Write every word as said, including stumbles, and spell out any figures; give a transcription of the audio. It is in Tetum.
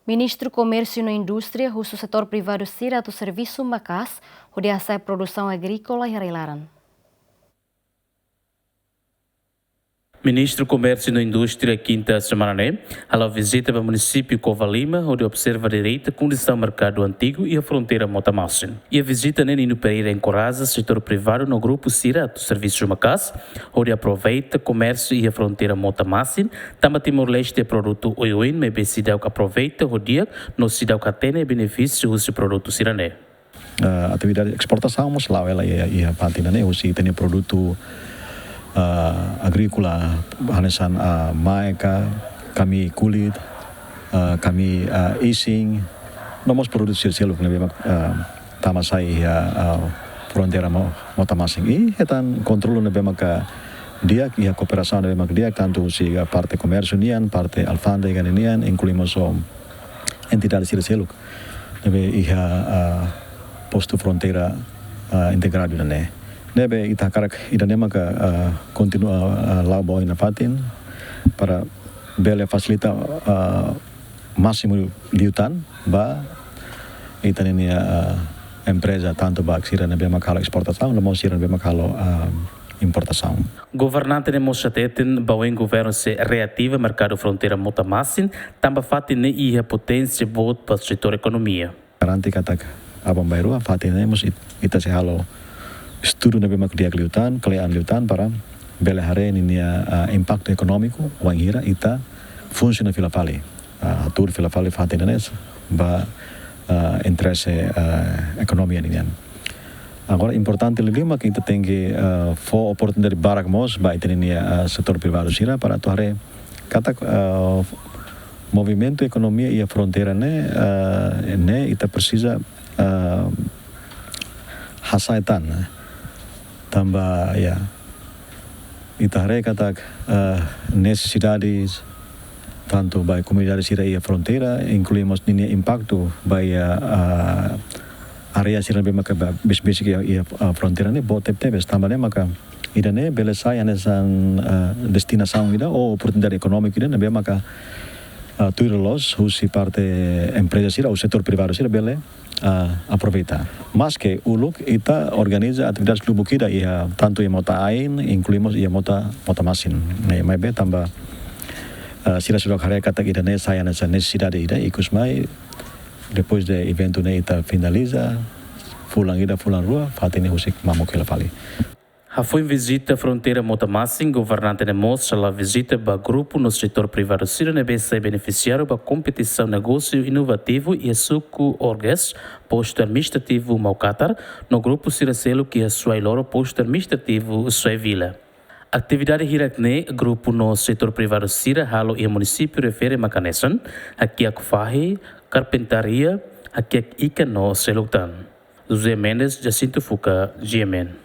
Ministru Komérsiu no Indústria husu setór privadu sira atu servisu maka'as hodi hasa'e produsaun agríkola iha rai-laran. Ministru Komérsiu no Indústria, kinta semana ne'e, hala'o vizita ba munisípiu Covalima, hodi observa direta kondisaun merkadu antigu iha fronteira Mota-Masin. Iha vizita ne'e, Nino Pereira enkoraja setór privadu no grupu sira atu servisu maka'as hodi aproveita komérsiu iha fronteira Mota-Masin, tanba Timor-Leste produtu oioin, maibé seidauk aproveita ho di'ak no seidauk hatene benefísiu husi produtu sira-ne'e. Ah, atividade esportasaun mós la'o hela iha, iha fatin ne'e, husi ita-nia produtu, ah, agríkola, hanesan, ah, maek ka, kamii kulit, ah, kamii, ah, isin, no mós produtu sira seluk ne'ebé mak, ah, tama sai iha, ah, fronteira Mo-, Mota-Masin. I hetan kontrolu ne'ebé maka di'ak, iha kooperasaun ne'ebé maka di'ak, tantu husi, ah, parte komérsiu nian, parte alfándega nian, inklui mós ho entidade sira seluk ne'ebé iha, ah, postu fronteira, ah, integradu ida-ne'e. Ne'ebé ita hakarak ida-ne'e maka, ah, kontinua, ah, la'o ba oin nafatin para bele fasilita, ah, másimu liután ba ita-nia, ah, empreza, tantu ba sira ne'ebé maka halo esportasaun, no mós sira ne'ebé maka halo, ah, importasaun. Governante ne'e mós hateten ba oin governu sei reativa merkadu fronteira Mota-Masin, tanba fatin ne'e iha poténsia boot ba setór ekonomia. Garante katak aban-bainrua fatin ne'e mós it-, ita sei halo estudu ne'ebé mak di'ak liután, kle'an liután para bele haree ninia, ah, impaktu ekonómiku, wainhira ita funsiona fila fali, ah, hatuur fila fali fatin ne'e ba, ah, interese, ah, ekonomia nian. Agora, importante liu mak ita tenke, ah, fó oportunidade barak mós ba ita-nia, ah, setór privadu sira para atu haree katak, ah, movimentu ekonomia iha fronteira ne'e, ah, ne'e ita presiza, ah, hasa'e tan, eh. Tanba, ya, ita haree katak, ah, nesesidade tantu ba komunidade sira iha fronteira, inklui mós ninia impaktu ba iha, ah, área sira ne'ebé maka ba-, besik-besik iha, iha, ah, fronteira ne'e boot tebetebes, tanba ne'e maka ida-ne'e bele sai hanesan, ah, destinasaun ida ou oportunidade ekonómiku ida ne'ebé maka, ah, tuir loloos husi parte empreza sira ou setór privadu sira bele, ah, aproveita. Maske uluk ita organiza atividade lubuk ida iha, tantu iha Mota-Ain, inklui mós iha Mota, Mota-Masin. Eh, maibé tanba, ah, sira seidauk haree katak ida-ne'e sai hanesan nesesidade ida, ikus mai, depois de eventu ne'e ita finaliza, fulan ida, fulan rua, fatin ne'e husik mamuk hela fali. Hafoin vizita fronteira Mota-Masin, governante ne'e mós hala'o vizita ba grupu no setór privadu sira ne'ebé sai benefisiáriu ba kompetisaun negósiu inovativu iha suku Orges, postu administrativu Maucatar, no grupu sira seluk iha Suai Loro, postu administrativu Suai Vila. Atividade hirak-ne'e grupu no setór privadu sira halo iha munisípiu refere mak hanesan hakiak fahi, karpentaria, hakiak ikan no seluk tan. José Mendes, Jacinto Fuca, G M N.